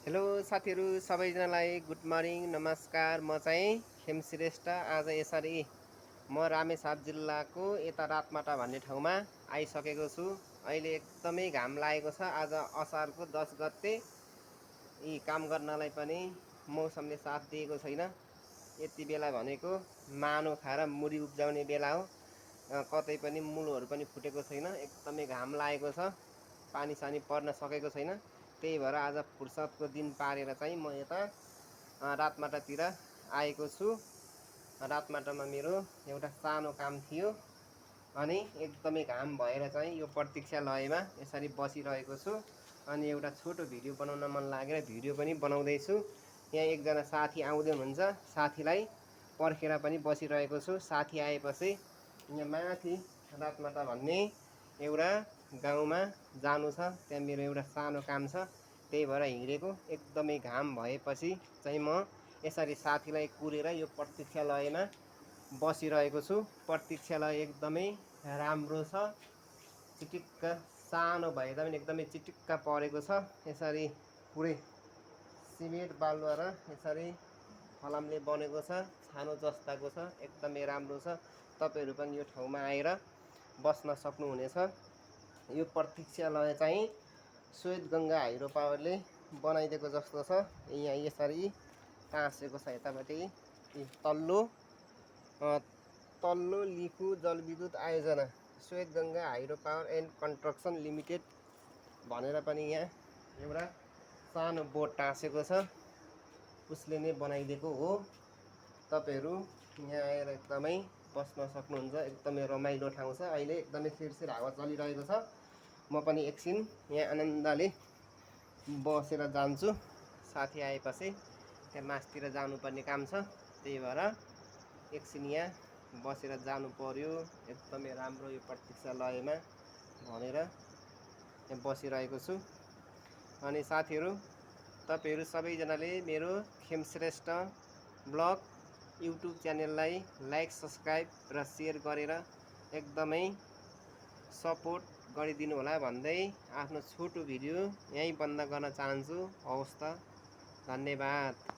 Hello साथीहरू सबैजनालाई good morning नमस्कार। म चाहिँ खेमश्रेष्ठ। आज यसरी म रामेछाप जिल्लाको यता रातमाटा भन्ने ठाउँमा आइसकेको छु। अहिले एकदमै घाम लागेको छ। आज असारको 10 गते। यी काम गर्नलाई पनि मौसमले साथ दिएको छैन। यति बेला भनेको मानो खाएर मुडी उब्जाउने बेला हो। कतै पनि मुलोहरू पनि फुटेको छैन। एकदमै घाम लागेको छ। पानी सानी पर्न सकेको छैन। त्यही भएर आज फुर्सदको दिन पारेर चाहिँ म यता रातमाटातिर आएको छु। रातमाटामा मेरो एउटा सानो काम थियो अनि एकदमै घाम भएर चाहिँ यो प्रतीक्षालयमा यसरी बसिरहेको छु। अनि एउटा छोटो भिडियो बनाउन मन लागेर भिडियो पनि बनाउँदैछु। यहाँ एकजना साथी आउँदै हुनुहुन्छ, साथीलाई पर्खेर पनि बसिरहेको छु। साथी आएपछि यहाँ माथि रातमाटा भन्ने एउटा गाउँमा जानु छ। त्यहाँ मेरो एउटा सानो काम छ, त्यही भएर हिँडेको। एकदमै घाम भएपछि चाहिँ म यसरी साथीलाई कुरेर यो प्रतीक्षालयमा बसिरहेको छु। प्रतीक्षालय एकदमै राम्रो छ। चिटिक्क सानो भए तापनि एकदमै चिटिक्क परेको छ। यसरी पुरै सिमेन्ट बालुवा र यसरी फलामले बनेको छ। छानो जस्ताको छ। एकदमै राम्रो छ। तपाईँहरू पनि यो ठाउँमा आएर बस्न सक्नुहुनेछ। यो प्रतीक्षालय चाहिँ श्वेत गङ्गा हाइड्रो पावरले बनाइदिएको जस्तो छ। यहाँ यसरी टाँसेको छ यतापट्टि। तल्लो लिखु जलविद्युत आयोजना श्वेत Ganga hydro power and construction limited भनेर पनि यहाँ एउटा सानो बोर्ड टाँसेको छ। उसले नै बनाइदिएको हो। तपाईँहरू यहाँ आएर एकदमै बस्न सक्नुहुन्छ। एकदमै रमाइलो ठाउँ छ। अहिले एकदमै सिरसिर हावा चलिरहेको छ। म पनि एकछिन यहाँ आनन्दले बसेर जान्छु। साथी आएपछि त्यहाँ मासतिर जानुपर्ने काम छ, त्यही भएर एकछिन यहाँ बसेर जानु पर्यो। एकदमै राम्रो यो प्रतीक्षालयमा भनेर यहाँ बसिरहेको छु। अनि साथीहरू, तपाईँहरू सबैजनाले मेरो खेमश्रेष्ठ ब्लग युट्युब च्यानललाई लाइक, सब्सक्राइब र सेयर गरेर एकदमै सपोर्ट गरिदिनु होला भन्दै आफ्नो छोटो भिडियो यहीँ बन्द गर्न चाहन्छु। हवस् त, धन्यवाद।